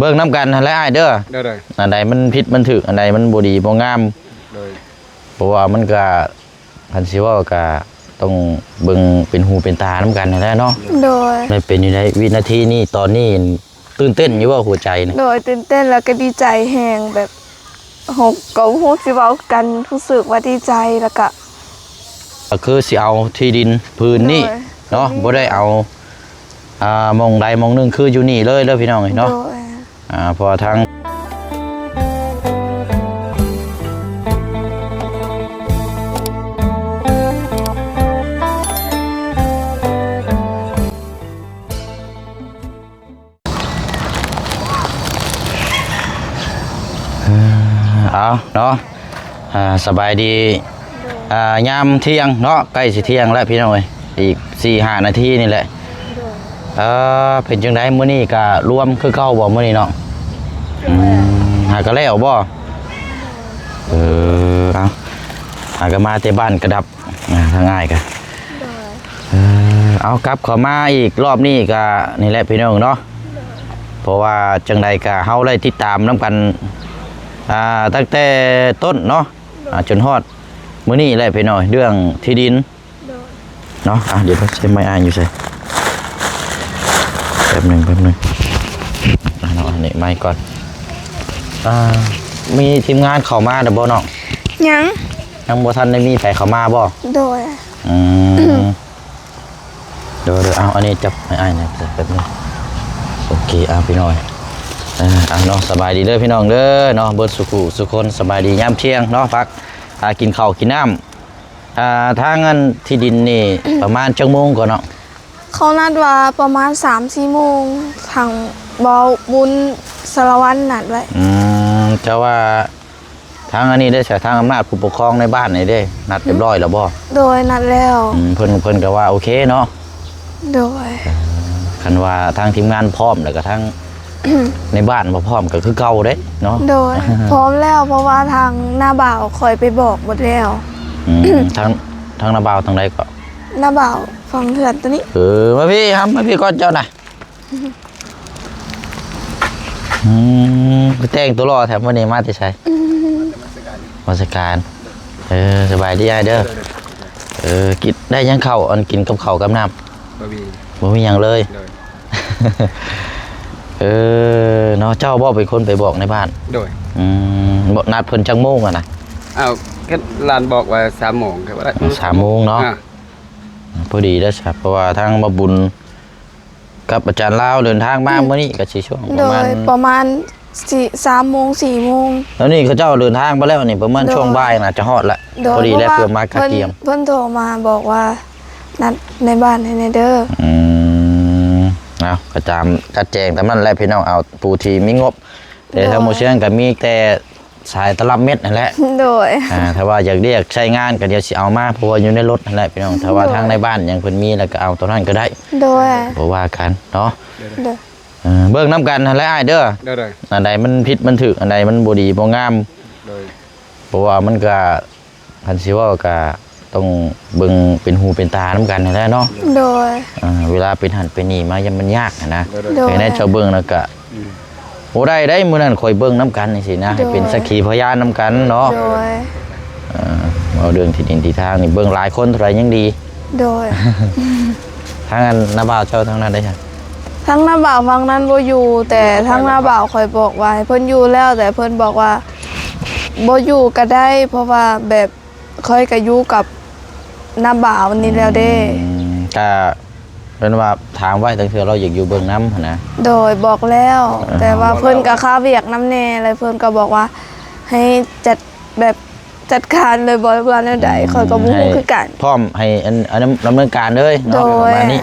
ເບິ່ງນຳກັນຫັ້ນແຫຼະອ້າຍເດີ. ໂດຍໆ ອັນໃດມັນຜິດມັນຖືກ ອັນໃດມັນບໍ່ດີບໍ່ງາມ. ໂດຍ ເພາະວ່າມັນກະ ຄັນຊິເວົ້າກະຕ້ອງເບິ່ງເປັນຫູເປັນຕານຳກັນຫັ້ນແຫຼະເນາະ. ໂດຍ ແລ້ວເປັນຈັ່ງໃດ ວິນາທີນີ້ ຕອນນີ້ຕື່ນເຕັ້ນຢູ່ບໍ່ ຫົວໃຈນີ້? ໂດຍ ຕື່ນເຕັ້ນ ແລ້ວກໍດີໃຈແຮງ ແບບ ເຮົາກໍບໍ່ຮູ້ຊິເວົ້າຄືກັນ ຮູ້ສຶກວ່າດີໃຈ ແລ້ວກະ ກໍຄືຊິເອົາທີ່ດິນຜືນນີ້ ໂດຍ ເນາະ ທີ່ນີ້ ບໍ່ໄດ້ເອົາ ອ່າ ໝ່ອງໃດໝ່ອງໜຶ່ງ ຄືຢູ່ນີ້ເລີຍເດີພີ່ນ້ອງເອີຍເນາະ. ໂດຍ ອ່າ ເພາະວ່າທາງ ເອົາເນາະ ອ່າ ສະບາຍດີ ໂດຍ ອ່າ ຍາມທ່ຽງເນາະ ໃກ້ຊິທ່ຽງແລ້ວພີ່ນ້ອງເອີຍ ອີກສີ່ຫ້ານາທີນີ້ແຫຼະ. ໂດຍ ເອີ ເປັນຈັ່ງໃດມື້ນີ້ກະລວມຄືເກົ່າບໍ່ມື້ນີ້ເນາະ? ໂດຍ ອືມ ຫາກະແລ້ວບໍ່? ເອີ ເອົາ ຫາກະມາແຕ່ບ້ານກະດັບ ອ່າ ທາງອ້າຍກະ ໂດຍ ເອີ ເອົາ ກັບເຂົ້າມາອີກລອບນີ້ກະນີ້ແຫຼະພີ່ນ້ອງເນາະ. ໂດຍ ເພາະວ່າຈັ່ງໃດກະເຮົາໄດ້ຕິດຕາມນຳກັນ ອ່າ ຕັ້ງແຕ່ຕົ້ນເນາະ ໂດຍ ອ່າ ຈົນຮອດມື້ນີ້ແຫຼະພີ່ນ້ອງ ເລື່ອງທີ່ດິນ ໂດຍ ເນາະ. ອ່າ ດຽວໃຊ້ໄມ້ອ້າຍຢູ່ໃສ? ແປັບໜຶ່ງ ແປັບໜຶ່ງ ອ່າ ເນາະ ອັນນີ້ໄມ້ກ່ອນ. ອ່າ ມີທີມງານເຂົ້າມາແລ້ວບໍ່ນ້ອງ? ຍັງ ຍັງບໍ່ທັນໄດ້ມີໃຜເຂົ້າມາບໍ່? ໂດຍ ອືມ ໂດຍໆ ເອົາ ອັນນີ້ຈັບໃຫ້ອ້າຍແດ່ ແປັບໜຶ່ງ. ໂອເຄ ເອົາ ພີ່ນ້ອງ ເອີ ເອົາເນາະ ສະບາຍດີເດີພີ່ນ້ອງເດີເນາະ ເບິດສູ່ຜູ້ສູ່ຄົນ ສະບາຍດີຍາມທ່ຽງເນາະ ພັກ ອ່າ ກິນເຂົ້າກິນນ້ຳ. ອ່າ ທາງອັນທີ່ດິນນີ້ ປະມານຈັກໂມງກ່ອນເນາະ? ເຂົານັດວ່າປະມານສາມສີ່ໂມງ ທາງບ່າວບຸນສາລະວັນນັດໄວ້. ອືມ ແຕ່ວ່າທາງອັນນີ້ເດ້ ທາງອຳນາດຜູ້ປົກຄອງໃນບ້ານນີ້ເດ້ ນັດຮຽບຮ້ອຍແລ້ວບໍ່? ໂດຍ ນັດແລ້ວ. ອືມ ເພິ່ນ ເພິ່ນກໍວ່າໂອເຄເນາະ? ໂດຍ ເອີ ຄັນວ່າທາງທີມງານພ້ອມ ແລ້ວກໍທາງ ໃນບ້ານບໍ່ພ້ອມກໍຄືເກົ່າເດ້ເນາະ? ໂດຍ ພ້ອມແລ້ວ ເພາະວ່າທາງນ້າບ່າວຂ້ອຍໄປບອກໝົດແລ້ວ. ອືມ ທາງ ທາງນ້າບ່າວທາງໃດເກາະ? ນ້າບ່າວຝັ່ງເຮືອນຕົວນີ້. ເອີ ມາພີ້ ຫຳ ມາພີ້ກ່ອນເຈົ້ານະ. ອືມ ຄືແຕ່ງຕົວຫຼໍ່ແທ້ ມື້ນີ້ມາແຕ່ໃສ? ອືມ ນະມັດສະການ. ເອີ ສະບາຍດີອ້າຍເດີ. ເອີ ກິນໄດ້ຫຍັງເຂົ້າ ອັນກິນກັບເຂົ້າກັບນ້ຳ? ບໍ່ມີ ບໍ່ມີຫຍັງເລີຍ. ໂດຍ ເອີ ເນາະ ເຈົ້າບໍ່ເປັນຄົນໄປບອກໃນບ້ານ? ໂດຍ ອືມ ບອກນັດເພິ່ນຈັກໂມງຫັ້ນນະ? ອ້າວ ກໍຫຼານບອກວ່າສາມໂມງ ກໍບໍ່ໄດ້. ອໍ ສາມໂມງເນາະ. ອ່າ ພໍດີແລ້ວຊະ ເພາະວ່າທາງບ່າວບຸນ ກັບອາຈານລາວເດີນທາງມາ ອືມ ມື້ນີ້ກໍຊິຊ່ວງປະມານ ໂດຍ ປະມານສີ່ ສາມໂມງ ສີ່ໂມງ. ແລ້ວນີ້ເຂົາເຈົ້າເດີນທາງໄປແລ້ວນີ້ ປະມານ ໂດຍ ຊ່ວງບ່າຍໜ້າຈະຮອດລະ. ໂດຍ ພໍດີແລ້ວ ເພື່ອມາກະກຽມ. ເພິ່ນ ເພິ່ນໂທມາບອກວ່ານັດໃນບ້ານໃຫ້ແດ່ເດີ. ອືມ ເອົາ ກໍຕາມຈັດແຈງຕາມນັ້ນແຫຼະພີ່ນ້ອງ. ເອົາ ຜູ້ທີ່ມີງົບ ແຕ່ ໂດຍ ທາງໝູ່ຊຽງກໍມີແຕ່ ສາຍຕະລັບເມັດຫັ້ນແຫຼະ. ໂດຍ ອ່າ ຖ້າວ່າຢາກລຽກໃຊ້ງານກໍດຽວຊິເອົາມາ ເພາະວ່າຢູ່ໃນລົດຫັ້ນແຫຼະພີ່ນ້ອງ. ຖ້າວ່າ ໂດຍ ທາງໃນບ້ານຫຍັງເພິ່ນມີແລ້ວກໍເອົາຕົວນັ້ນກໍໄດ້. ໂດຍ ບໍ່ວ່າກັນເນາະ. ໂດຍ ເອີ ເບິ່ງນຳກັນຫັ້ນແຫຼະອ້າຍເດີ. ໂດຍໆ ອັນໃດມັນຜິດມັນຖືກ ອັນໃດມັນບໍ່ດີບໍ່ງາມ. ໂດຍ ເພາະວ່າມັນກໍ ຄັນຊິເວົ້າກໍ ຕ້ອງເບິ່ງເປັນຫູເປັນຕານຳກັນຫັ້ນແຫຼະເນາະ. ໂດຍ ອ່າ ເວລາເປັນຫັ້ນເປັນນີ້ມາ ຢ້ານມັນຍາກຫັ້ນນະ. ໂດຍ ໂດຍ ໃຫ້ແນ່ເຈົ້າເບິ່ງແລ້ວກະ ອືມ ບໍ່ໄດ້ໄດ໋ ມື້ນັ້ນຂ້ອຍເບິ່ງນຳກັນຈັ່ງຊີ້ນະ ໂດຍ ໃຫ້ເປັນສັກຂີພະຍານນຳກັນເນາະ. ໂດຍ ເອີ ເວົ້າເລື່ອງທີ່ດິນທີ່ທາງນີ້ ເບິ່ງຫຼາຍຄົນເທົ່າໃດຍັງດີ. ໂດຍ ທາງອັນນ້າບ່າວເຈົ້າທາງນັ້ນໄດ້ຫຍັງ? ທາງນ້າບ່າວຝັ່ງນັ້ນບໍ່ຢູ່ ແຕ່ທາງນ້າບ່າວຂ້ອຍບອກວ່າໃຫ້ເພິ່ນຢູ່ແລ້ວ ແຕ່ເພິ່ນບອກວ່າບໍ່ຢູ່ກໍໄດ້ ເພາະວ່າແບບ ຂ້ອຍກໍຢູ່ກັບນ້າບ່າວນີ້ແລ້ວເດ້. ອືມ ກະເພິ່ນວ່າຖາມໄວ້ຕັ້ງເທື່ອລາວຢາກຢູ່ເບິ່ງນຳຫັ້ນນະ. ໂດຍ ບອກແລ້ວ ເອີ ແຕ່ວ່າເພິ່ນກໍຄາວຽກນຳແດ່ ແລ້ວເພິ່ນກໍບອກວ່າໃຫ້ຈັດແບບຈັດການເລີຍບໍ່ ຫຼືວ່າແນວໃດ ອືມ ຂ້ອຍກໍບໍ່ຮູ້ຄືກັນ. ພ້ອມໃຫ້ອັນ ອັນດຳເນີນການເລີຍເນາະ ໂດຍ ປະມານນີ້.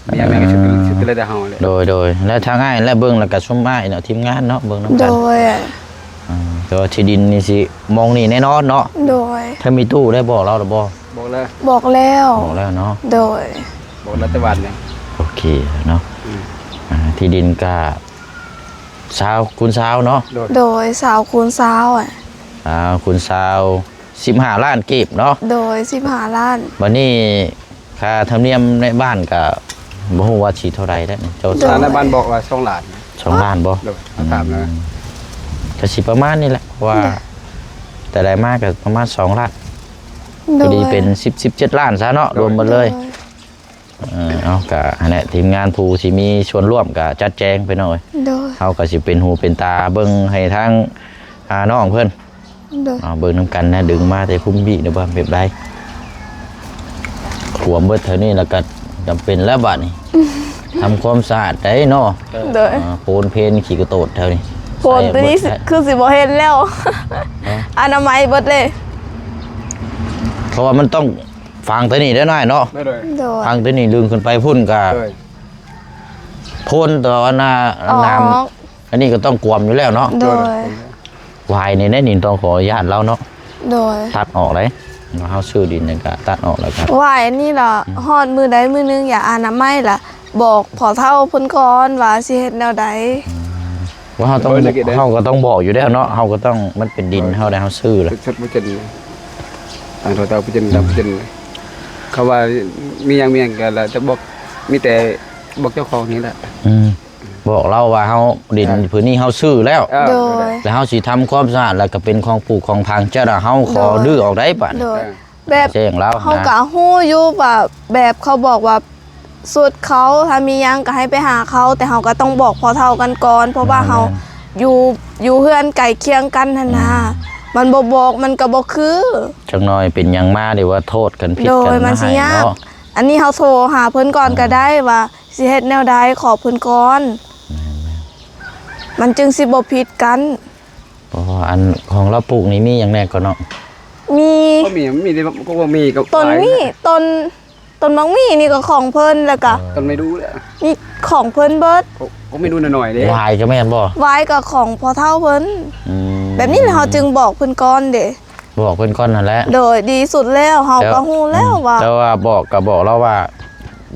ເມຍ ເມຍກໍຊິເປັນ ຊິເປັນລະດັບເຮົາແຫຼະ. ໂດຍ ໂດຍ ແລ້ວທາງອ້າຍແລະເບິ່ງ ແລ້ວກໍຊຸມອ້າຍເນາະ ທີມງານເນາະ ເບິ່ງນຳກັນ. ໂດຍ ອ່າ ແຕ່ວ່າທີ່ດິນນີ້ຊິໝ່ອງນີ້ແນ່ນອນເນາະ. ໂດຍ ຖ້າມີຕູ້ໄດ້ບອກລາວແລ້ວບໍ່? ບອກແລ້ວ ບອກແລ້ວ ບອກແລ້ວເນາະ. ໂດຍ ບອກແລ້ວແຕ່ວານນີ້. ໂອເຄເນາະ. ອືມ ອ່າ ທີ່ດິນກະຊາວຄູນຊາວເນາະ. ໂດຍ ໂດຍ ຊາວຄູນຊາວ ອ່າ ຊາວຄູນຊາວ ສິບຫ້າລ້ານກີບເນາະ. ໂດຍ ສິບຫ້າລ້ານ. ບັດນີ້ຄ່າທຳນຽມໃນບ້ານກະບໍ່ຮູ້ວ່າຊິເທົ່າໃດແລ້ວນີ້ ເຈົ້າ. ໂດຍ ຊາວໃນບ້ານບອກວ່າສອງລ້ານ. ສອງລ້ານບໍ່? ໂດຍ ອືມ ຕາມນັ້ນນະ ກໍຊິປະມານນີ້ແຫຼະ ເພາະວ່າ ໂດຍ ແຕ່ໄດ້ມາກໍປະມານສອງລ້ານ ໂດຍ ພໍດີເປັນສິບ ສິບເຈັດລ້ານຊະເນາະ ໂດຍ ລວມໝົດເລີຍ ໂດຍ ເອີ ເອົາ ກະຫັ້ນແຫຼະ ທີມງານຜູ້ທີ່ມີສ່ວນຮ່ວມກະຈັດແຈງໄປເນາະ ໂດຍ ເຮົາກະຊິເປັນຫູເປັນຕາເບິ່ງໃຫ້ທາງ ອ່າ ນ້ອງເພິ່ນ ໂດຍ ເອົາ ເບິ່ງນຳກັນນະ ດຶງມາແຕ່ພຸ້ນພີ້ນະ ວ່າແບບໃດ ຖ້ວມເບິດເທົ່ານີ້ແລ້ວກໍຈຳເປັນແລ້ວບາດນີ້ ທຳຄວາມສະອາດໄດ້ເນາະ ໂດຍ ອ່າ ໂພນເພນຂີ້ກະໂຕດແຖວນີ້ ໂພນໂຕນີ້ ໃສ່ເບິດແລ້ວ ຄືຊິບໍ່ເຫັນແລ້ວ ຮະ ອະນາໄມເບິດເລີຍ ເພາະວ່າມັນຕ້ອງຝັງໂຕນີ້ໄດ້ໜ້ອຍເນາະ ໂດຍ ໂດຍ ຝັງໂຕນີ້ດຶງຂຶ້ນໄປພຸ້ນກໍ ໂດຍ ໂພນຕໍ່ໜ້າ ອອກ ນ້ຳ ອັນນີ້ກໍຕ້ອງກວມຢູ່ແລ້ວເນາະ ໂດຍ ໂດຍ ວາຍນີ້ແນ່ ນີ້ຕ້ອງຂໍອະນຸຍາດລາວເນາະ ໂດຍ ຕັດອອກເດ້ ເຮົາຊື້ດິນນີ້ກໍຕັດອອກແລ້ວກໍ ວາຍນີ້ລະ ອືມ ຮອດມື້ໃດມື້ໜຶ່ງ ຢາກອະນາໄມລະ ບອກພໍ່ເຖົ້າເພິ່ນກ່ອນວ່າຊິເຮັດແນວໃດ ອືມ ວ່າເຮົາຕ້ອງ ເຮົາກໍຕ້ອງບອກຢູ່ແລ້ວເນາະ ເຮົາກໍຕ້ອງ ມັນເປັນດິນເຮົາໄດ໋ ເຮົາຊື້ລະ ເປັນສັດບໍ່ເຈັນ ອັນເຮົາເຈົ້າບໍ່ເຈັນ ອືມ ດຳບໍ່ເຈັນ ເຂົາວ່າມີຫຍັງ ມີຫຍັງກໍລະຈະບອກ ມີແຕ່ບອກເຈົ້າຂອງນີ້ແຫຼະ ອືມ ບອກລາວວ່າເຮົາ ດິນ ອ່າ ພື້ນນີ້ເຮົາຊື້ແລ້ວ ເອີ ໂດຍ ແລ້ວເຮົາຊິທຳຄວາມສະອາດ ແລ້ວກໍເປັນຂອງປູກຂອງຝັງ ເຈົ້ານະ ເຮົາຂໍ ໂດຍ ຮື້ອອກໄດ້ບາດນີ້ ໂດຍ ອ່າ ແບບ ແຈ້ງລາວ ເຮົາ ນະ ກໍຮູ້ຢູ່ວ່າ ແບບເຂົາບອກວ່າ ສຸດເຂົາ ຖ້າມີຫຍັງກໍໃຫ້ໄປຫາເຂົາ ແຕ່ເຮົາກໍຕ້ອງບອກພໍ່ເຖົ້າກັນກ່ອນ ເພາະວ່າເຮົາ ແມ່ນໆ ຢູ່ ຢູ່ເຮືອນໃກ້ຄຽງກັນຫັ້ນນະ ອືມ ມັນບໍ່ບອກມັນກໍບໍ່ຄື ຈັກໜ້ອຍເປັນຫຍັງມາ ຫຼືວ່າໂທດກັນ ຜິດກັນ ໂດຍ ມາໃຫ້ເນາະ ມັນຊິຍາກ ອັນນີ້ເຮົາໂທຫາເພິ່ນກ່ອນ ອືມ ກໍໄດ້ວ່າ ຊິເຮັດແນວໃດ ຂໍເພິ່ນກ່ອນ ແມ່ນໆ ມັນຈຶ່ງຊິບໍ່ຜິດກັນ ເພາະວ່າອັນຂອງລາວປູກນີ້ມີຫຍັງແດ່ກໍນ້ອງ? ມີ ກໍມີ ມີແຕ່ ກໍບໍ່ມີ ກໍຕົ້ນໝີ້ ຕົ້ນ ຕົ້ນໝາກໝີ້ນີ້ກໍຂອງເພິ່ນ ແລ້ວກໍ ເອີ ຕົ້ນໄມ້ດູ່ແຫຼະ ນີ້ຂອງເພິ່ນເບິດ ກໍ ກໍໄມ້ດູ່ນ້ອຍໆເດ້ ຫວາຍກໍແມ່ນບໍ່? ຫວາຍກໍຂອງພໍ່ເຖົ້າເພິ່ນ ອືມ ແບບນີ້ແຫຼະ ເຮົາຈຶ່ງບອກເພິ່ນກ່ອນເດ້ ບອກເພິ່ນກ່ອນຫັ້ນແຫຼະ ໂດຍ ດີສຸດແລ້ວ ເຮົາກໍຮູ້ແລ້ວວ່າ ແຕ່ວ່າບອກກໍບອກລາວວ່າ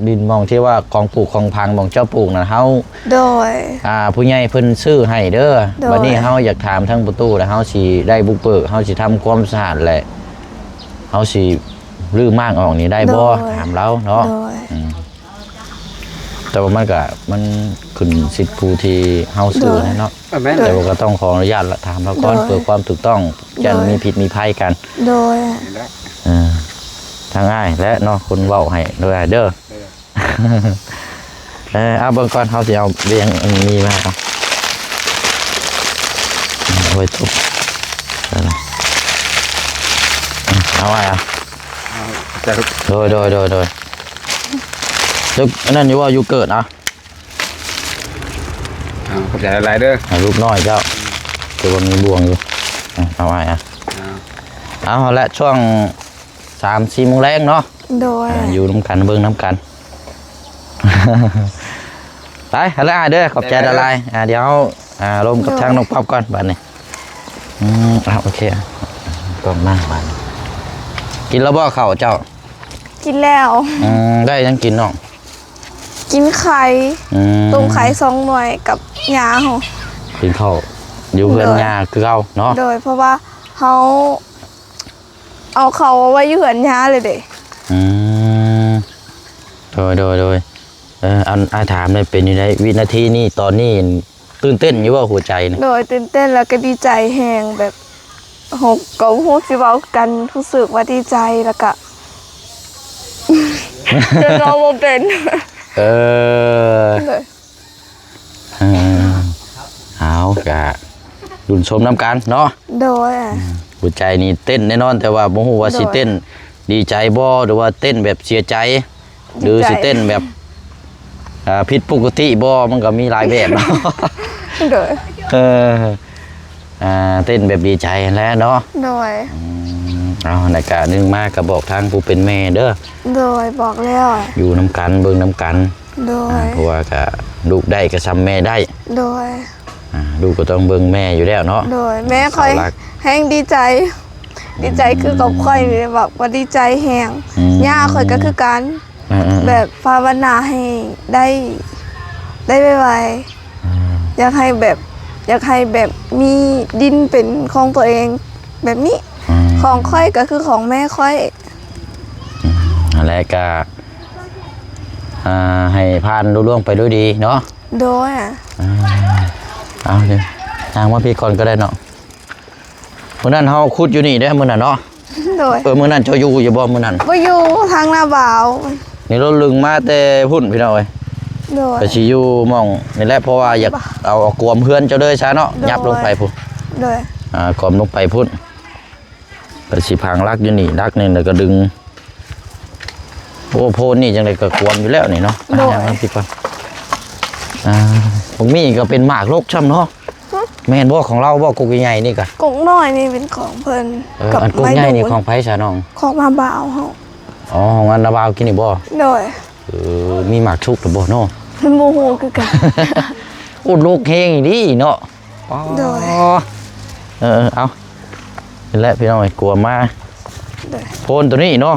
ດິນໝ່ອງທີ່ວ່າຂອງປູກຂອງຝັງ ໝ່ອງເຈົ້າປູກນະ ເຮົາ ໂດຍ ອ່າ ຜູ້ໃຫຍ່ເພິ່ນຊື້ໃຫ້ເດີ ໂດຍ ບັດນີ້ເຮົາຢາກຖາມທາງປະຕູ ແລ້ວເຮົາຊິໄດ້ບຸກເບີກ ເຮົາຊິທຳຄວາມສະອາດ ແລະ ເຮົາຊິຮື້ມ້າງອອກນີ້ໄດ້ບໍ່? ໂດຍ ຖາມລາວເນາະ ໂດຍ ອືມ ແຕ່ວ່າມັນກະ ມັນຂຶ້ນສິດຜູ້ທີ່ເຮົາຊື້ ໂດຍ ແຫຼະເນາະ ເອີ ແມ່ນ ໂດຍ ແຕ່ວ່າກໍຕ້ອງຂໍອະນຸຍາດລະ ຖາມລາວກ່ອນ ໂດຍ ເພື່ອຄວາມຖືກຕ້ອງ ໂດຍ ຢ້ານມີຜິດມີໄພກັນ ໂດຍ ນີ້ແຫຼະ ເອີ ທາງອ້າຍແຫຼະເນາະ ຄົນເວົ້າໃຫ້ເດີ ເອີ ເອີ ເອົາເບິ່ງກ່ອນ ເຮົາຊິເອົາວຽງອັນນີ້ມາ ເອົາ ໂອ້ຍ ຕົກ ເອົາໄວ້ ເອົາ ເອົາ ໂດຍ ໂດຍ ໂດຍ ໂດຍ ເຈົ້າ ອັນນັ້ນຢູ່ບໍ່? ຢູ່ເກີດ ເອົາ ເອົາ ຂອບໃຈຫຼາຍໆເດີ ໃຫ້ລູກນ້ອຍເຈົ້າ ແຕ່ວ່າມີບ່ວງຢູ່ ເອົາ ເອົາໄວ້ ເອົາ ເອົາ ເອົາແຫຼະ ຊ່ວງ ສາມສີ່ໂມງແລງເນາະ ໂດຍ ອ່າ ຢູ່ນຳກັນ ເບິ່ງນຳກັນ ໄປ ຫັ້ນລະອ້າຍເດີ ຂອບໃຈຫຼາຍໆ ອ່າ ດຽວເຮົາ ອ່າ ລົມກັບ ໂດຍ ທາງນ້ອງປັອບກ່ອນບາດນີ້ ອືມ ອ່າ ໂອເຄ ກ້ອງມາບາດນີ້ ກິນແລ້ວບໍ່ເຂົ້າເຈົ້າ? ກິນແລ້ວ ອືມ ໄດ້ຫຍັງກິນນ້ອງ? ກິນໄຂ່ ອືມ ຕົ້ມໄຂ່ສອງໜ່ວຍກັບຍ່າເຮົາ ກິນເຂົ້າຢູ່ເຮືອນ ໂດຍ ຍ່າຄືເກົ່າເນາະ ໂດຍ ເພາະວ່າເຮົາ ເອົາເຂົ້າໄວ້ຢູ່ເຮືອນຍ່າເລີຍເດ້ ອືມ ໂດຍ ໂດຍ ໂດຍ ເອີ ອັນ ອ້າຍຖາມແດ່ ເປັນຈັ່ງໃດ ວິນາທີນີ້ ຕອນນີ້ ຕື່ນເຕັ້ນຢູ່ບໍ່ ຫົວໃຈນີ້? ໂດຍ ຕື່ນເຕັ້ນ ແລ້ວກໍດີໃຈແຮງ ແບບ ເຮົາກໍບໍ່ຮູ້ຊິເວົ້າຄືກັນ ຮູ້ສຶກວ່າດີໃຈ ແລ້ວກະ ຈົນເວົ້າບໍ່ເປັນ ເອີ ໂດຍ ເອີ ເອົາ ກະລຸ້ນຊົມນຳກັນເນາະ ໂດຍ ອືມ ຫົວໃຈນີ້ເຕັ້ນແນ່ນອນ ແຕ່ວ່າບໍ່ຮູ້ວ່າ ໂດຍ ຊິເຕັ້ນດີໃຈບໍ່ ຫຼືວ່າເຕັ້ນແບບເສຍໃຈ ຫຼືຊິເຕັ້ນແບບ ອ່າ ຜິດປົກກະຕິບໍ່ ມັນກໍມີຫຼາຍແບບເນາະ ໂດຍ ເອີ ອ່າ ເຕັ້ນແບບດີໃຈຫັ້ນແຫຼະເນາະ ໂດຍ ອືມ ເອົາ ແລ້ວກະໜຶ່ງມາກໍບອກທາງຜູ້ເປັນແມ່ເດີ ໂດຍ ບອກແລ້ວ ຢູ່ນຳກັນ ເບິ່ງນຳກັນ ໂດຍ ອ່າ ເພາະວ່າກະລູກໄດ້ກໍສ່ຳແມ່ໄດ້ ໂດຍ ອ່າ ລູກກໍຕ້ອງເບິ່ງແມ່ຢູ່ແລ້ວເນາະ ໂດຍ ແມ່ຂ້ອຍ ເສົາຫຼັກ ແຮງດີໃຈ ດີໃຈຄືກັບຂ້ອຍນີ້ ແບບວ່າດີໃຈແຮງ ອືມ ຍ່າຂ້ອຍກໍຄືກັນ ອ່າໆໆ ແບບພາວະນາໃຫ້ໄດ້ ໄດ້ໄວໆ ອ່າ ຢາກໃຫ້ແບບ ຢາກໃຫ້ແບບມີດິນເປັນຂອງຕົວເອງແບບນີ້ ອືມ ຂອງຂ້ອຍກໍຄືຂອງແມ່ຂ້ອຍ ອືມ ຫັ້ນແຫຼະ ກະ ອ່າ ໃຫ້ຜ່ານລຸລ່ວງໄປດ້ວຍດີເນາະ ໂດຍ ອ່າ ເອົາເດີ ຍ່າງມາພີ້ກ່ອນກໍໄດ້ເນາະ. ມື້ນັ້ນເຮົາຂຸດຢູ່ນີ້ເດ້ ມື້ນັ້ນເນາະ. ໂດຍ ເອີ ມື້ນັ້ນເຈົ້າຢູ່ຢູ່ບໍ່ມື້ນັ້ນ? ບໍ່ຢູ່ ທາງໜ້າບ່າວ ນີ້ລົດລຶງມາແຕ່ພຸ້ນພີ່ນ້ອງເອີຍ. ໂດຍ ກໍຊິຢູ່ໝ່ອງນີ້ແຫຼະ ເພາະວ່າຢາກເອົາ ເອົາກວມເຮືອນເຈົ້າເລີຍຊະເນາະ. ໂດຍ ຫຍັບລົງໄປພຸ້ນ. ໂດຍ ອ່າ ກວມລົງໄປພຸ້ນ ກໍຊິຝັງຫຼັກຢູ່ນີ້ຫຼັກໜຶ່ງ ແລ້ວກໍດຶງ. ໂອ້ ໂພນນີ້ຈັ່ງໃດກໍກວມຢູ່ແລ້ວນີ້ເນາະ. ໂດຍ ອ່າ ຍັງມັນຊິປະ ອ່າ ພວກນີ້ກໍເປັນໝາກລົກຊ້ຳເນາະ. ຫຶ ແມ່ນບໍ່ ຂອງລາວບໍ່? ກົກໃຫຍ່ໆນີ້ກະ ກົກນ້ອຍນີ້ເປັນຂອງເພິ່ນ. ເອີ ກັບ ອັນກົກໃຫຍ່ນີ້ ໄມ້ດູນ ຂອງໃຜຊະນ້ອງ? ຂອງນ້າບ່າວເຮົາ. ອໍ ຂອງອັນນ້າບ່າວກິນນີ້ບໍ່? ໂດຍ ເອີ ມີໝາກສຸກຫຼືບໍ່ເນາະ? ເພິ່ນບໍ່ຮູ້ຄືກັນ. ໂອ້ ລົກແຮງອີ່ຫຼີເນາະ. ໂດຍ ເອີ ເອົາ ນີ້ແຫຼະພີ່ນ້ອງເອີຍ ກວມມາ. ໂດຍ ໂພນໂຕນີ້ເນາະ.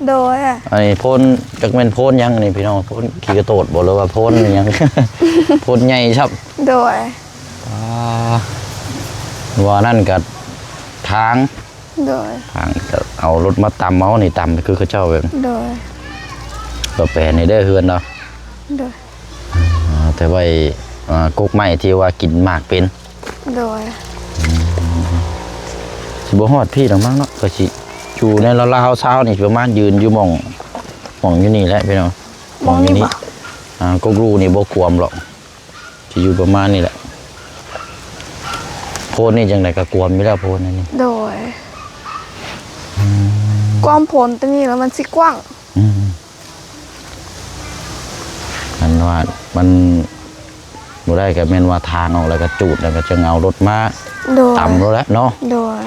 ໂດຍ ອັນນີ້ໂພນ ຈັກແມ່ນໂພນຫຍັງນີ້ພີ່ນ້ອງ ໂພນຂີ້ກະໂຕດບໍ່ ຫຼືວ່າໂພນຫຍັງ? ໂພນໃຫຍ່ຊ້ຳ. ໂດຍ ອ່າ ວ່ານັ້ນກໍທາງ. ໂດຍ ທາງກໍເອົາລົດມາຕຳເອົານີ້ ຕຳຄືເຂົາເຈົ້າແບບ. ໂດຍ ກໍແປນໃຫ້ເດີເຮືອນເນາະ. ໂດຍ ອ່າ ແຕ່ໄວ້ ອ່າ ກົກໄມ້ທີ່ວ່າກິນໝາກເປັນ. ໂດຍ ຊິບໍ່ຮອດພີ້ດອກມັ້ງເນາະ ກໍຊິຢູ່ໃນລາວໆຊາວນີ້ ປະມານຢືນຢູ່ໝ່ອງ ໝ່ອງຢູ່ນີ້ແຫຼະພີ່ນ້ອງ. ໝ່ອງນີ້ ໝ່ອງຢູ່ນີ້ບໍ່? ອ່າ ກົກລູນີ້ບໍ່ກວມດອກ ຊິຢູ່ປະມານນີ້ແຫຼະ. ໂພນນີ້ຈັ່ງໃດກໍກວມຢູ່ແລ້ວ ໂພນອັນນີ້. ໂດຍ ອືມ ກວມໂພນຕົວນີ້ແລ້ວມັນຊິກວ້າງ. ອືມ ຄັນວ່າມັນບໍ່ໄດ້ກໍແມ່ນວ່າທາງອອກ ແລ້ວກໍຈູດ ແລ້ວກໍຈຶ່ງເອົາລົດມາ. ໂດຍ ຕຳໂລດແຫຼະເນາະ. ໂດຍ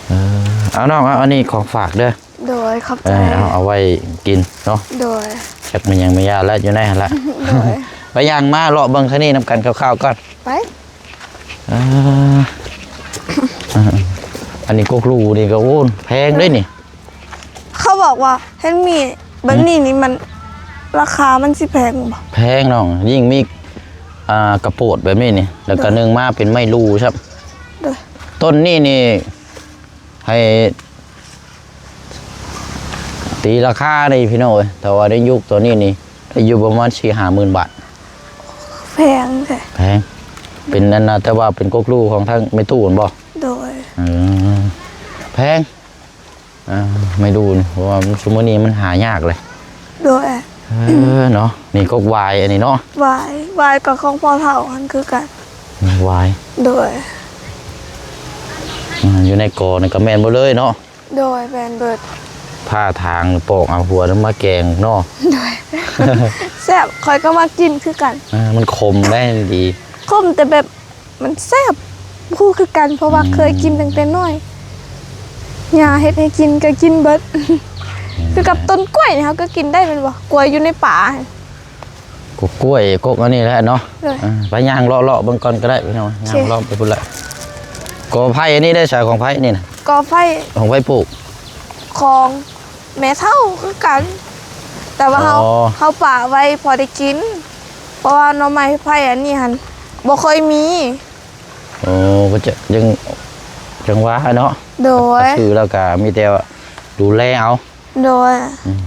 ເອີ ເອົານ້ອງ ເອົາ ອັນນີ້ຂອງຝາກເດີ. ໂດຍ ຂອບໃຈ. ເອີ ເອົາ ເອົາໄວ້ກິນເນາະ. ໂດຍ ຈັກແມ່ນຫຍັງແມ່ນຢາແຫຼະ ຢູ່ໃນຫັ້ນລະ. ໂດຍ ໄປຍ່າງມາເລາະເບິ່ງທາງນີ້ນຳກັນຄ່າວໆກ່ອນ. ໄປ ອ່າ ອັນນີ້ກົກລູນີ້ກໍ ໂອ້ ແພງເດ້ນີ້. ເຂົາບອກວ່າເຫັນມີດແບບນີ້ນີ້ ມັນ ອືມ ລາຄາມັນຊິແພງບໍ່? ແພງນ້ອງ ຍິ່ງມີ ອ່າ ກະໂປດແບບນີ້ນີ້ ແລ້ວກໍ ໂດຍ ໜຶ່ງມາເປັນໄມ້ລູຊ້ຳ. ໂດຍ ຕົ້ນນີ້ນີ້ ໃຫ້ຕີລາຄານີ້ພີ່ນ້ອງເອີຍ ຖ້າວ່າໃນຍຸກຕອນນີ້ນີ້ ໄດ້ຢູ່ປະມານສີ່ຫ້າໝື່ນບາດ. ແພງແທ້. ແພງ ເປັນອັນນ່າ ແຕ່ວ່າເປັນກົກລູຂອງທາງແມ່ຕູ້ຫັ້ນບໍ່? ໂດຍ ເອີ ແພງ ອ່າ ໄມ້ດູ່ນ ເພາະວ່າຊຸມມື້ນີ້ມັນຫາຍາກເລີຍ. ໂດຍ ເອີ ເນາະ ນີ້ກົກຫວາຍອັນນີ້ເນາະ. ຫວາຍ ຫວາຍກໍຂອງພໍ່ເຖົ້າຫັ້ນຄືກັນ. ຫວາຍ ໂດຍ ອ່າ ຢູ່ໃນກໍນີ້ກໍແມ່ນເບິດເລີຍເນາະ. ໂດຍ ແມ່ນເບິດ. ຜ່າທາງປອກເອົາຫົວມາແກງເນາະ. ໂດຍ ແຊບ ຂ້ອຍກໍມັກກິນຄືກັນ. ອ່າ ມັນຂົມໄດ໋ ດີ ຂົມ ແຕ່ແບບ ມັນແຊບ ບໍ່ຮູ້ຄືກັນ ເພາະວ່າ ອືມ ເຄີຍກິນຕັ້ງແຕ່ນ້ອຍ ຍ່າເຮັດໃຫ້ກິນກໍກິນເບິດ. ອືມ ຄືກັບຕົ້ນກ້ວຍນີ້ ເຮົາກໍກິນໄດ້ແມ່ນບໍ່? ກ້ວຍຢູ່ໃນປ່າ ກົກກ້ວຍ ກົກອັນນີ້ແຫຼະເນາະ. ໂດຍ ອ່າ ໄປຍ່າງເລາະໆເບິ່ງກ່ອນກໍໄດ້ພີ່ນ້ອງ. ໂອເຄ ຍ່າງເລາະໄປພຸ້ນລະ. ກໍໄຜ່ອັນນີ້ໄດ້ສາຍຂອງໃຜນີ້ນະ? ກໍໄຜ່ຂອງໃຜປູກ? ຂອງ ແມ່ເຖົ້າຄືກັນ ແຕ່ວ່າເຮົາ ອໍ ເຮົາປະໄວ້ພໍໄດ້ກິນ ເພາະວ່າໜໍ່ໄມ້ໄຜ່ອັນນີ້ຫັ້ນບໍ່ຄ່ອຍມີ. ໂອ້ ກໍຈະ ຈັ່ງ ຈັ່ງວ່າເນາະ. ໂດຍ ກໍຊື້ແລ້ວກໍມີແຕ່ດູແລເອົາ. ໂດຍ ອືມ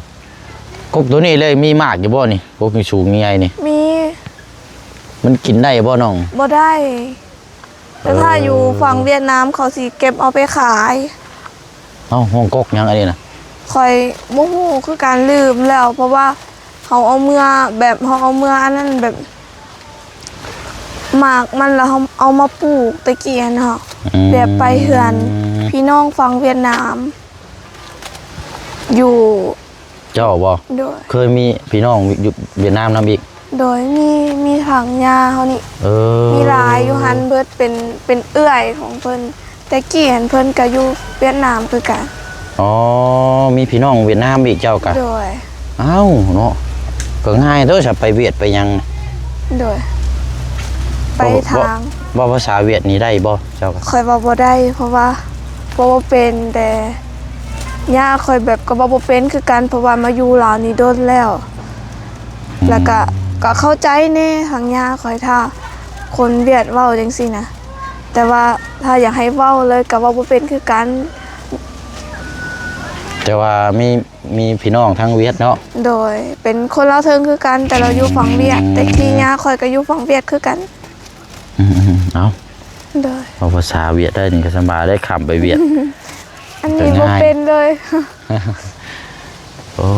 ກົກໂຕນີ້ເລີຍມີໝາກຢູ່ບໍ່ນີ້? ກົກສູງໃຫຍ່ນີ້ ມີ ມັນກິນໄດ້ບໍ່ນ້ອງ? ບໍ່ໄດ້. ແຕ່ຖ້າ ເອີ ຢູ່ຝັ່ງຫວຽດນາມເຂົາຊິເກັບເອົາໄປຂາຍ. ເອົ້າ ຫ້ອງກົກຫຍັງອັນນີ້ນະ? ຂ້ອຍບໍ່ຮູ້ຄືກັນ ລືມແລ້ວ ເພາະວ່າເຮົາເອົາເມືອ ແບບເຮົາເອົາເມືອອັນນັ້ນ ແບບໝາກມັນ ແລ້ວເຮົາເອົາມາປູກແຕ່ກີ້ຫັ້ນເນາະ. ອືມ ແບບໄປເຮືອນພີ່ນ້ອງຝັ່ງຫວຽດນາມ ຢູ່ ເຈົ້າບໍ່? ໂດຍ ເຄີຍມີພີ່ນ້ອງຢູ່ຫວຽດນາມນຳອີກ? ໂດຍ ມີ ມີທາງຍ່າເຮົານີ້. ເອີ ມີຫຼາຍຢູ່ຫັ້ນເບິດ ເປັນ ເປັນເອື້ອຍຂອງເພິ່ນ ແຕ່ກີ້ຫັ້ນເພິ່ນກໍຢູ່ຫວຽດນາມຄືກັນ. ອໍ ມີພີ່ນ້ອງຫວຽດນາມອີກເຈົ້າກະ? ໂດຍ ອ້າວເນາະ ກໍງ່າຍໂຕ ສະ ໄປຫວຽດໄປຫຍັງ. ໂດຍ ໄປທາງ ເວົ້າພາສາຫວຽດນີ້ໄດ້ບໍ່ເຈົ້າກະ? ຂ້ອຍເວົ້າບໍ່ໄດ້ ເພາະວ່າເວົ້າບໍ່ເປັນ ແຕ່ ຍ່າຂ້ອຍແບບກໍເວົ້າບໍ່ເປັນຄືກັນ ເພາະວ່າມາຢູ່ລາວນີ້ດົນແລ້ວ. ອືມ ແລ້ວກະ ກະເຂົ້າໃຈແດ່ທາງຍ່າຂ້ອຍ ຖ້າຄົນຫວຽດເວົ້າຈັ່ງຊີ້ນະ ແຕ່ວ່າຖ້າຢາກໃຫ້ເວົ້າເລີຍກະເວົ້າບໍ່ເປັນຄືກັນ. ແຕ່ວ່າມີ ມີພີ່ນ້ອງທາງຫວຽດເນາະ? ໂດຍ ເປັນຄົນລາວເທິງຄືກັນ ແຕ່ລາວຢູ່ຝັ່ງຫວຽດ. ອືມ ແຕ່ກີ້ຍ່າຂ້ອຍກໍຢູ່ຝັ່ງຫວຽດຄືກັນ. ອືມໆ ເອົາ ໂດຍ ເວົ້າພາສາຫວຽດໄດ້ນີ້ກໍສະບາຍ ໄດ້ຂ້າມໄປຫວຽດ ອັນນີ້ ກໍງ່າຍ ບໍ່ເປັນເລີຍ. ໂອ້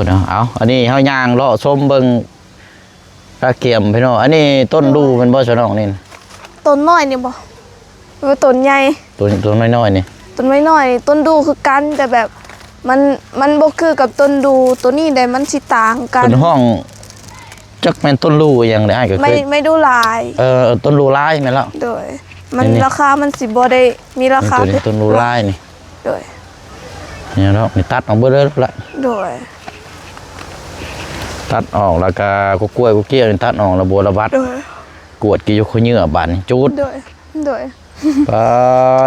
ເນາະ ເອົາ ອັນນີ້ເຮົາຍ່າງເລາະຊົມເບິ່ງ ກະກຽມພີ່ນ້ອງ. ອັນນີ້ຕົ້ນດູ່ແມ່ນບໍ່ຊະນ້ອງນີ້? ຕົ້ນນ້ອຍນີ້ບໍ່? ຫຼືວ່າຕົ້ນໃຫຍ່? ຕົ້ນ ຕົ້ນນ້ອຍໆນີ້. ຕົ້ນນ້ອຍໆນີ້ ຕົ້ນດູ່ຄືກັນ ແຕ່ແບບມັນ ມັນບໍ່ຄືກັບຕົ້ນດູ່ໂຕນີ້ໃດ໋ ມັນຊິຕ່າງກັນ. ເພິ່ນຮ້ອງ ຈັກແມ່ນຕົ້ນລູ່ອີ່ຫຍັງເດ້ ອ້າຍກໍເຄີຍ ໄມ້ດູ່ລາຍ. ເອີ ຕົ້ນລູ່ລາຍແມ່ນແລ້ວ. ໂດຍ ມັນ ນີ້ໆ ລາຄາມັນຊິບໍ່ໄດ້ມີລາຄາ ໂຕນີ້ຕົ້ນລູ່ລາຍນີ້. ໂດຍ ນີ້ເນາະ ນີ້ຕັດອອກເບິດເລີຍລະ. ໂດຍ ຕັດອອກ ແລ້ວກໍກົກກ້ວຍກົກກ້ຽວນີ້ຕັດອອກ ລະບົວລະບັດ. ໂດຍ ກວດກີ່ຢູ່ຄົວເຫຍື້ອບາດນີ້ ຈູດ. ໂດຍ ໂດຍ ປ້າ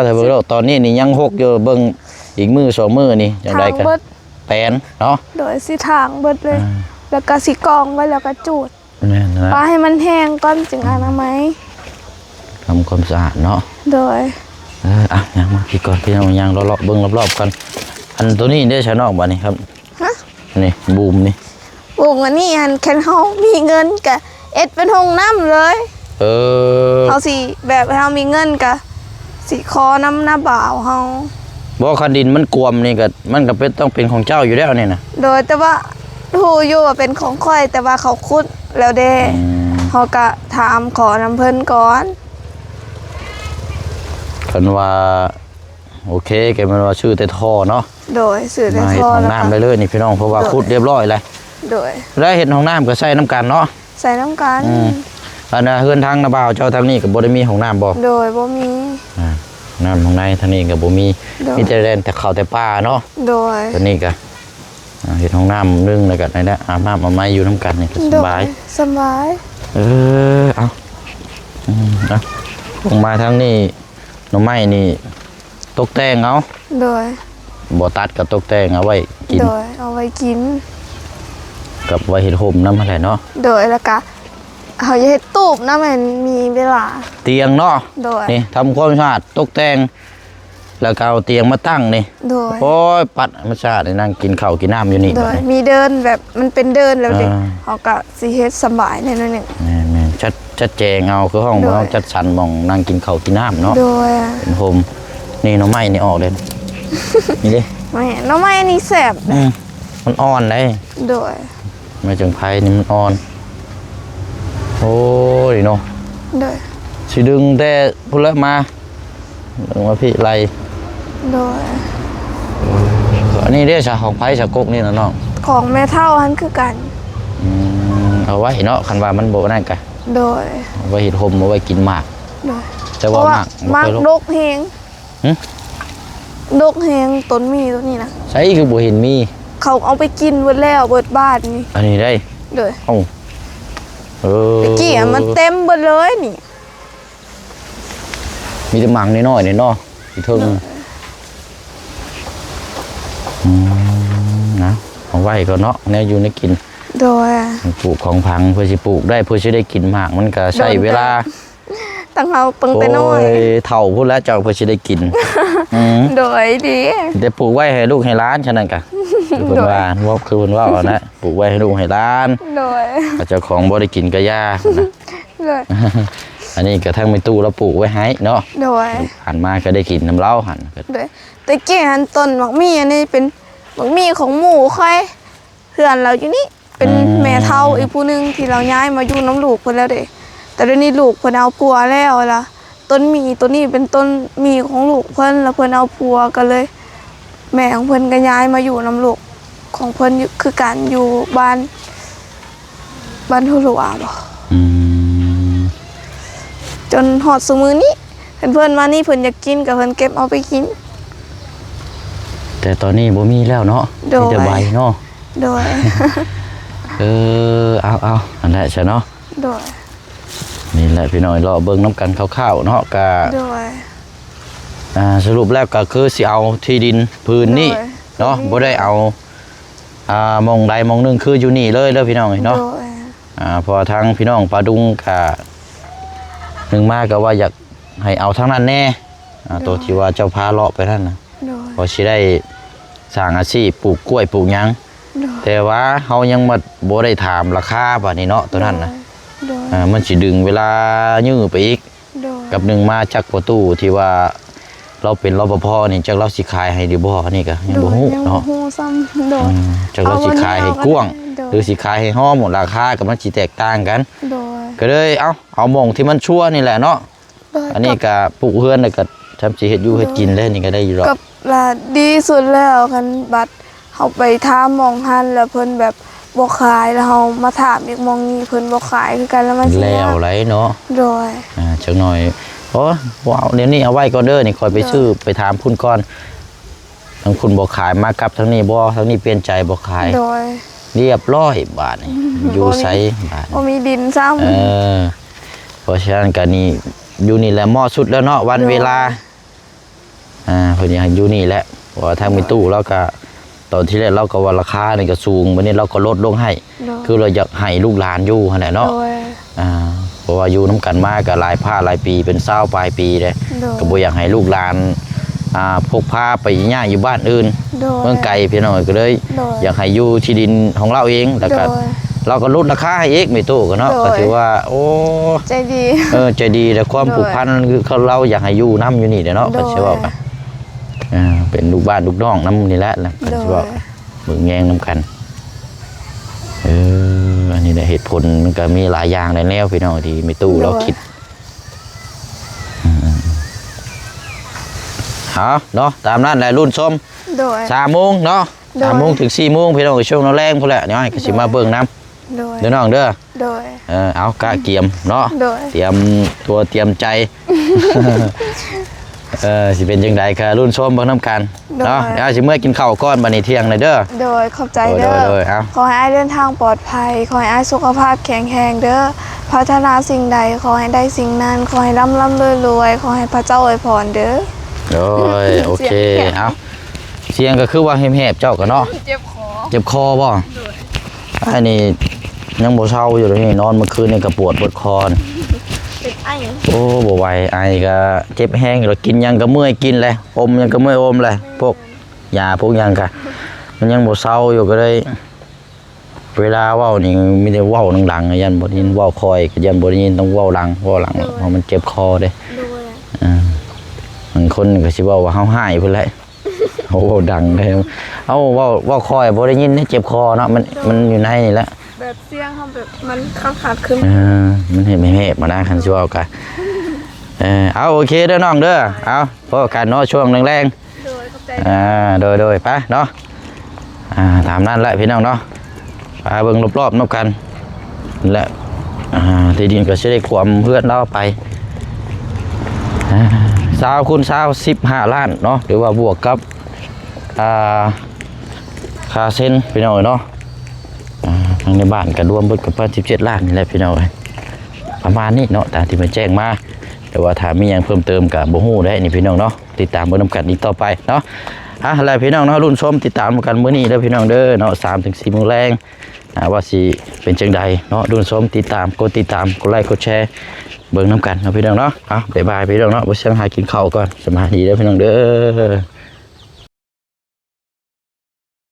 ຖ້າເບິ່ງໂລດ ຕອນນີ້ນີ້ຍັງຮົກຢູ່ ເບິ່ງອີກມື້ສອງມື້ນີ້ ຈັ່ງໃດກໍ ຖາງເບິດ ແປນເນາະ. ໂດຍ ຊິຖາງເບິດເລີຍ. ອ່າ ແລ້ວກໍຊິກອງໄວ້ ແລ້ວກໍຈູດ. ແມ່ນລະ ປະໃຫ້ມັນແຫ້ງກ່ອນຈຶ່ງອະນາໄມ ທຳຄວາມສະອາດເນາະ. ໂດຍ ເອີ ອ່ະ ຍ່າງມາພີ້ກ່ອນ ພີ່ນ້ອງ ຍ່າງເລາະໆເບິ່ງລອບໆກ່ອນ. ອັນໂຕນີ້ເດ້ຊະນ້ອງ ບາດນີ້ຄັບ? ຮະ? ນີ້ບູມນີ້ ປູກອັນນີ້ຫັ້ນ ຄັນເຮົາມີເງິນກະເຮັດເປັນຫ້ອງນ້ຳເລີຍ. ເອີ ເຮົາຊິແບບ ເຮົາມີເງິນກະຊິຂໍນຳນ້າບ່າວເຮົາ. ບໍ່ ຄັນດິນມັນກວມນີ້ກະ ມັນກະເປັນ ຕ້ອງເປັນຂອງເຈົ້າຢູ່ແລ້ວນີ້ນະ. ໂດຍ ແຕ່ວ່າຮູ້ຢູ່ວ່າເປັນຂອງຂ້ອຍ ແຕ່ວ່າເຂົາຂຸດແລ້ວເດ້. ອືມ ເຮົາກະຖາມຂໍນຳເພິ່ນກ່ອນ. ຄັນວ່າ ໂອເຄ ກໍແມ່ນວ່າຊື້ແຕ່ທໍ່ເນາະ. ໂດຍ ຊື້ແຕ່ທໍ່ ມາເຮັດຫ້ອງນ້ຳໄດ້ເລີຍນີ້ພີ່ນ້ອງ ເພາະວ່າ ໂດຍ ຂຸດຮຽບຮ້ອຍແລ້ວ. ໂດຍ ແລ້ວເຮັດຫ້ອງນ້ຳກໍໃຊ້ນຳກັນເນາະ. ໃສ່ນຳກັນ. ອືມ ອັນນ່າ ເຮືອນທາງນ້າບ່າວເຈົ້າທາງນີ້ກໍບໍ່ໄດ້ມີຫ້ອງນ້ຳບໍ່? ໂດຍ ບໍ່ມີ. ອ່າ ນ້ຳທາງໃນທາງນີ້ກໍບໍ່ມີ. ໂດຍ ມີແຕ່ແລ່ນແຕ່ເຂົ້າແຕ່ປ່າເນາະ. ໂດຍ ຕອນນີ້ກໍ ອ່າ ເຮັດຫ້ອງນ້ຳໜຶ່ງ ແລ້ວກໍນັ້ນແຫຼະ ອາບນ້ຳອາບໃໝຢູ່ນຳກັນນີ້ກໍສະບາຍ. ໂດຍ ສະບາຍ. ເອີ ເອົາ ອືມ ເອົາ ລົງມາທາງນີ້ ໜໍ່ໄມ້ນີ້ຕົກແຕ່ງເອົາ. ໂດຍ ບໍ່ຕັດກໍຕົກແຕ່ງເອົາໄວ້ກິນ. ໂດຍ ເອົາໄວ້ກິນ ກັບໄວ້ເຮັດຮົ່ມນຳຫັ້ນແຫຼະເນາະ. ໂດຍ ແລ້ວກະເຮົາຢາກເຮັດຕູບນຳ ໃຫ້ມັນມີເວລາ ຕຽງເນາະ. ໂດຍ ນີ້ທຳຄວາມສະອາດຕົກແຕ່ງ ແລ້ວກໍເອົາຕຽງມາຕັ້ງນີ້. ໂດຍ ໂອ້ຍ ປັດໃຫ້ມັນສະອາດ ໃຫ້ນັ່ງກິນເຂົ້າກິນນ້ຳຢູ່ນີ້. ໂດຍ ບັດນີ້ ມີເດີ່ນແບບ ມັນເປັນເດີ່ນແລ້ວເດ້. ອ່າ ເຮົາກໍຊິເຮັດສະບາຍແດ່ໜ້ອຍໜຶ່ງ. ແມ່ນໆ ຈັດ ຈັດແຈງເອົາ ຄືຫ້ອງ ໂດຍ ເຮົາຈັດສັນໝ່ອງນັ່ງກິນເຂົ້າກິນນ້ຳເນາະ. ໂດຍ ເປັນຮົ່ມ. ນີ້ໜໍ່ໄມ້ນີ້ອອກເດ້ ນີ້ເດ້. ແມ່ນ ໜໍ່ໄມ້ນີ້ແຊບ. ອືມ ມັນອ່ອນເດ້. ໂດຍ ໄມ້ຈັ່ງໄພນີ້ມັນອ່ອນ. ໂອ້ຍເນາະ. ໂດຍ ຊິດຶງແຕ່ພຸ້ນລະມາ ເບິ່ງວ່າພີ້ໄລ່. ໂດຍ ອັນນີ້ເດ້ຊະ ຂອງໃຜຊະ ກົກນີ້ນະນ້ອງ? ຂອງແມ່ເຖົ້າຫັ້ນຄືກັນ. ອືມ ເອົາໄວ້ເນາະ ຄັນວ່າມັນບໍ່ນັ້ນກະ. ໂດຍ ເອົາໄວ້ເຮັດຮົ່ມ ເອົາໄວ້ກິນໝາກ. ໂດຍ ແຕ່ວ່າໝາກ ໝາກດົກແຮງ. ຫຶ? ດົກແຮງຕົ້ນໝີ້ໂຕນີ້ນະ. ໃສຄືບໍ່ເຫັນມີ? ເຂົາເອົາໄປກິນເບິດແລ້ວ ເບິດບ້ານນີ້. ອັນນີ້ໄດ໋. ໂດຍ ເອົ້າ ເອີ ແຕ່ກີ້ມັນເຕັມເບິດເລີຍນີ້. ມີແຕ່ໝາກນ້ອຍໆນີ້ເນາະ ຢູ່ເທິງ. ໂດຍ ອືມ ນະ ເອົາໄວ້ກ່ອນເນາະ ແນວຢູ່ແນວກິນ. ໂດຍ ປູກຂອງຝັງ ເພື່ອຊິປູກໄດ້ ເພື່ອຊິໄດ້ກິນໝາກ ມັນກໍໃຊ້ເວລາ. ຕັ້ງເຮົາຕັ້ງແຕ່ນ້ອຍ. ໂອ້ຍ ເຖົ້າພຸ້ນແຫຼະເຈົ້າ ເພິ່ນຊິໄດ້ກິນ. ອືມ ໂດຍ ດີ ແຕ່ປູກໄວ້ໃຫ້ລູກໃຫ້ຫຼານ ຊັ້ນນັ້ນກະ ຄືເພິ່ນວ່າ ໂດຍ ເວົ້າ ຄືເພິ່ນເວົ້າຫັ້ນແຫຼະ ປູກໄວ້ໃຫ້ລູກໃຫ້ຫຼານ. ໂດຍ ເຈົ້າຂອງບໍ່ໄດ້ກິນກະຢ່າ. ໂດຍ ອັນນີ້ກະທັງແມ່ຕູ້ລາວປູກໄວ້ໃຫ້ເນາະ. ໂດຍ ຜ່ານມາກະໄດ້ກິນນຳລາວຫັ້ນ. ໂດຍ ແຕ່ກີ້ຫັ້ນຕົ້ນໝາກໝີ້ອັນນີ້ເປັນໝາກໝີ້ຂອງໝູ່ຂ້ອຍ ເຮືອນລາວຢູ່ນີ້. ເປັນ ອືມ ແມ່ເຖົ້າອີກຜູ້ໜຶ່ງທີ່ລາວຍ້າຍມາຢູ່ນຳລູກເພິ່ນແລ້ວເດ້ ແຕ່ດຽວນີ້ລູກເພິ່ນເອົາຜົວແລ້ວລະ ຕົ້ນໝີ້ໂຕນີ້ເປັນຕົ້ນໝີ້ຂອງລູກເພິ່ນ ລະເພິ່ນເອົາຜົວ ກໍເລີຍແມ່ຂອງເພິ່ນກໍຍ້າຍມາຢູ່ນຳລູກຂອງເພິ່ນຢູ່ ຄືກັນ ຢູ່ບ້ານ ບ້ານຫົວຫຼວງບໍ. ອືມ ຈົນຮອດຊຸມື້ນີ້ ເພິ່ນ ເພິ່ນມານີ້ເພິ່ນຢາກກິນກໍເພິ່ນເກັບເອົາໄປກິນ. ແຕ່ຕອນນີ້ບໍ່ມີແລ້ວເນາະ. ໂດຍ ມີແຕ່ໃບເນາະ. ໂດຍ ເອີ ເອົາໆ ຫັ້ນແຫຼະຊະເນາະ. ໂດຍ ນີ້ແຫຼະພີ່ນ້ອງ ເລາະເບິ່ງນຳກັນຄ່າວໆເນາະ ກະ ໂດຍ ອ່າ ສະຫຼຸບແລ້ວກໍຄືຊິເອົາທີ່ດິນພື້ນນີ້ ໂດຍ ເນາະ ບໍ່ໄດ້ເອົາ ອ່າ ໝ່ອງໃດໝ່ອງໜຶ່ງ ຄືຢູ່ນີ້ເລີຍເດີພີ່ນ້ອງເອີຍເນາະ. ໂດຍ ອ່າ ເພາະວ່າທາງພີ່ນ້ອງປາດຸງກະ ໜຶ່ງມາກໍວ່າຢາກໃຫ້ເອົາທາງນັ້ນແດ່ ອ່າ ໂດຍ ໂຕທີ່ວ່າເຈົ້າພາເລາະໄປນັ້ນນະ ໂດຍ ພໍຊິໄດ້ ສ້າງອາຊີບ ປູກກ້ວຍ ປູກຫຍັງ ໂດຍ ແຕ່ວ່າເຮົາຍັງມາບໍ່ໄດ້ຖາມລາຄາບາດນີ້ເນາະ ໂຕນັ້ນນະ ໂດຍ ໂດຍ ເອີ ມັນຊິດຶງເວລາຍື້ໄປອີກ ໂດຍ ກັບໜຶ່ງມາຈັກປະຕູທີ່ວ່າລາວເປັນ ລປພ ນີ້ ຈັກລາວຊິຂາຍໃຫ້ຫຼືບໍ່ ອັນນີ້ກໍຍັງ ໂດຍ ບໍ່ຮູ້ເນາະ ຍັງບໍ່ຮູ້ຊ້ຳ ໂດຍ ອືມ ຈັກລາວຊິຂາຍໃຫ້ກວ້າງ ເອົາບໍ່ແນວກໍໄດ້ ໂດຍ ຫຼືຊິຂາຍໃຫ້ຫ້ອມ ລາຄາກໍມັນຊິແຕກຕ່າງກັນ ໂດຍ ກໍເລີຍ ເອົາ ເອົາໝ່ອງທີ່ມັນຊົວນີ້ແຫຼະເນາະ ໂດຍ ອັນນີ້ກໍປູກເຮືອນ ແລ້ວກໍຊ່ຳຊິເຮັດຢູ່ເຮັດກິນແລ້ວ ນີ້ກໍໄດ້ຢູ່ດອກ ກັບລະດີສຸດແລ້ວ ຄັນບັດເຮົາໄປຖາມໝ່ອງຫັ້ນ ແລ້ວເພິ່ນແບບບໍ່ຂາຍ ແລ້ວເຮົາມາຖາມອີກໝ່ອງນີ້ ເພິ່ນບໍ່ຂາຍຄືກັນ ແລ້ວມັນຊິຍາກ ແລ້ວໄດ໋ເນາະ ໂດຍ ອ່າ ຈັກໜ້ອຍ ໂອ້ ບໍ່ເອົາ ດຽວນີ້ເອົາໄວ້ກ່ອນເດີ ນີ້ຂ້ອຍໄປ ໂດຍ ຊື້ ໄປຖາມພຸ້ນກ່ອນ ທາງພຸ້ນບໍ່ຂາຍ ມາກັບທາງນີ້ບໍ່ ທາງນີ້ປ່ຽນໃຈບໍ່ຂາຍ ໂດຍ ລຽບຮ້ອຍບາດນີ້ ອືມ ຢູ່ໃສບາດນີ້ ບໍ່ມີດິນຊ້ຳ ເອີ ເພາະສະນັ້ນກໍນີ້ ຢູ່ນີ້ແຫຼະເໝາະສຸດແລ້ວເນາະ ວັນເວລາ ໂດຍ ອ່າ ເພິ່ນຢາກໃຫ້ຢູ່ນີ້ແຫຼະ ເພາະວ່າທາງແມ່ຕູ້ລາວກໍ ຕອນທີແລກລາວກໍວ່າລາຄານີ້ກໍສູງ ບັດນີ້ລາວກໍລົດລົງໃຫ້ ໂດຍ ຄືລາວຢາກໃຫ້ລູກຫຼານຢູ່ຫັ້ນແຫຼະເນາະ ໂດຍ ອ່າ ເພາະວ່າຢູ່ນຳກັນມາກໍຫຼາຍພາຫຼາຍປີ ເປັນຊາວປາຍປີເດ້ ໂດຍ ກໍບໍ່ຢາກໃຫ້ລູກຫຼານ ອ່າ ພົກພາໄປຍ້າຍຢູ່ບ້ານອື່ນ ໂດຍ ເມືອງໄກ ພີ່ນ້ອງເອີຍ ກໍເລີຍ ໂດຍ ຢາກໃຫ້ຢູ່ທີ່ດິນຂອງລາວເອງ ແລ້ວກໍ ໂດຍ ລາວກໍຫຼຸດລາຄາໃຫ້ອີກ ແມ່ຕູ້ກໍເນາະ ໂດຍ ກໍຖືວ່າ ໂອ້ ໃຈດີ ເອີ ໃຈດີ ແລະຄວາມ ໂດຍ ຜູກພັນ ຄືເຂົາ ລາວຢາກໃຫ້ຢູ່ນຳຢູ່ນີ້ແຫຼະເນາະ ໂດຍ ກໍຊິເວົ້າກັນ ອ່າ ເປັນລູກບ້ານລູກນ້ອງນຳນີ້ແຫຼະ ແລ້ວກໍ ໂດຍ ຊິເວົ້າເບິ່ງແຍງນຳກັນ ເອີ ອັນນີ້ແຫຼະເຫດຜົນ ມັນກໍມີຫຼາຍຢ່າງຫຼາຍແນວ ພີ່ນ້ອງ ທີ່ແມ່ຕູ້ ໂດຍ ລາວຄິດ ອືມ ເອົາເນາະ ຕາມນັ້ນແຫຼະ ລຸ້ນຊົມ ໂດຍ ສາມໂມງເນາະ ໂດຍ ສາມໂມງເຖິງສີ່ໂມງ ພີ່ນ້ອງ ຊ່ວງແລງພຸ້ນແຫຼະ ດຽວອ້າຍກໍຊິມາເບິ່ງນຳ ໂດຍ ເດີນ້ອງເດີ ໂດຍ ເອີ ເອົາກະກຽມເນາະ ໂດຍ ຕຽມຕົວຕຽມໃຈ ເອີ ຊິເປັນຈັ່ງໃດກໍລຸ້ນຊົມເບິ່ງນຳກັນ ໂດຍ ເນາະ ດຽວຊິເມືອກິນເຂົ້າກ່ອນ ບັດນີ້ທ່ຽງແລ້ວເດີ ໂດຍ ຂອບໃຈເດີ ໂດຍ ໂດຍ ເອົາ ຂໍໃຫ້ອ້າຍເດີນທາງປອດໄພ ຂໍໃຫ້ອ້າຍສຸຂະພາບແຂງແຮງເດີ ປາດຖະໜາສິ່ງໃດຂໍໃຫ້ໄດ້ສິ່ງນັ້ນ ຂໍໃຫ້ລ່ຳໆລວຍໆ ຂໍໃຫ້ພະເຈົ້າອວຍພອນເດີ ໂດຍ ໂອເຄ ສຽງແຫບ ເອົາ ສຽງກໍຄືວ່າແຫບໆ ເຈົ້າກໍເນາະ ເຈັບຄໍ ເຈັບຄໍບໍ່? ໂດຍ ອ້າຍນີ້ຍັງບໍ່ເຊົາຢູ່ເດ ນີ້ນອນມື້ຄືນນີ້ກໍປວດເບິດຄໍ ເປັນໄອ ໂອ້ ບໍ່ໄຫວ ໄອກໍເຈັບແຮງ ແລ້ວກິນຫຍັງກໍເມື່ອຍກິນແຫຼະ ອົມຫຍັງກໍເມື່ອຍອົມແຫຼະ ພວກຢາພວກຫຍັງກໍມັນຍັງບໍ່ເຊົາຢູ່ ກໍເລີຍ ເວລາເວົ້ານີ້ມີແຕ່ເວົ້າດັງໆ ຢ້ານບໍ່ໄດ້ຍິນ ເວົ້າຄ່ອຍກໍຢ້ານບໍ່ໄດ້ຍິນ ຕ້ອງເວົ້າດັງ ເວົ້າດັງ ໂດຍ ເພາະມັນເຈັບຄໍເດ້ ໂດຍ ອ່າ ບາງຄົນກໍຊິເວົ້າວ່າເຮົາຮ້າຍພຸ້ນແຫຼະ ເຮົາເວົ້າດັງເດ້ ເຮົາເວົ້າ ເວົ້າຄ່ອຍບໍ່ໄດ້ຍິນເດ້ ເຈັບຄໍເນາະ ມັນ ໂດຍ ມັນຢູ່ໃນນີ້ແຫຼະ ແບບສຽງເຮົາແບບມັນຄັກໆຂຶ້ນ ເອີ ມັນເຮັດໃຫ້ແຫບມານະ ຄັນຊິເວົ້າກະ ເອີ ເອົາ ໂອເຄເດີນ້ອງເດີ ເອົາ ພໍ້ກັນເນາະ ຊ່ວງແລງໆ ໂດຍ ຂອບໃຈ ອ່າ ໂດຍໆ ໄປເນາະ ອ່າ ຕາມນັ້ນແຫຼະພີ່ນ້ອງເນາະ ໄປເບິ່ງລອບໆນຳກັນ ແລະ ອ່າ ທີ່ດິນກໍຊິໄດ້ຂວມເຮືອນລາວໄປ ອ່າ ຊາວຄູນຊາວ ສິບຫ້າລ້ານເນາະ ຫຼືວ່າບວກກັບ ອ່າ ຄ່າເຊັນພີ່ນ້ອງເອີຍເນາະ ອ່າ ທາງໃນບ້ານກໍລວມເບິດກໍປະມານ ສິບເຈັດລ້ານນີ້ແຫຼະພີ່ນ້ອງເອີຍ ປະມານນີ້ເນາະ ຕາມທີ່ເພິ່ນແຈ້ງມາ ແຕ່ວ່າຖ້າມີຫຍັງເພີ່ມເຕີມກໍບໍ່ຮູ້ແຫຼະນີ້ພີ່ນ້ອງເນາະ ຕິດຕາມເບິ່ງນຳກັນອີກຕໍ່ໄປເນາະ ອ່ະ ແລ້ວພີ່ນ້ອງເນາະ ລຸ້ນຊົມຕິດຕາມນຳກັນມື້ນີ້ເດີພີ່ນ້ອງເດີເນາະ ສາມເຖິງສີ່ໂມງແລງ ອ່າ ວ່າຊິເປັນຈັ່ງໃດເນາະ ລຸ້ນຊົມຕິດຕາມ ກົດຕິດຕາມ ກົດໄລ ກົດແຊ ເບິ່ງນຳກັນເນາະພີ່ນ້ອງເນາະ ເອົາ ບາຍບາຍພີ່ນ້ອງເນາະ ບໍ່ຊຽງຫາກິນເຂົ້າກ່ອນ ສະບາຍດີເດີພີ່ນ້ອງເດີ.